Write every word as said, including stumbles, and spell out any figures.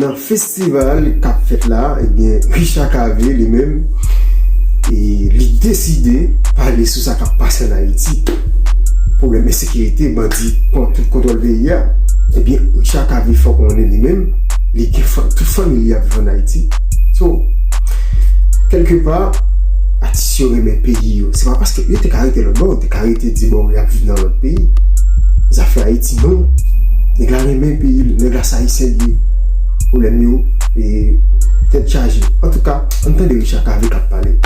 Nan festival k ap fèt la, ebyen, Richard Cavé, li menm, e li deside pale sou sa k ap pase ann Ayiti. Pwoblèm ensekirite, bandi pran tout kontwòl peyi a. Ebyen, Richard Cavé fè konnen li menm, li gen fa- tout fanmi li ap viv ann Ayiti. So, kèlkepa, atis yo renmen peyi yo. Se pa paske yo te ka rete lòt bò, yo te ka rete di, bon, y ap viv nan lòt peyi. Zafè Ayiti, non. Nèg la renmen peyi l, nèg la se Ayisyen li ye. Pwoblèm yo, e tèt chaje. Antouka, ann tande Richard Cavé k ap pale.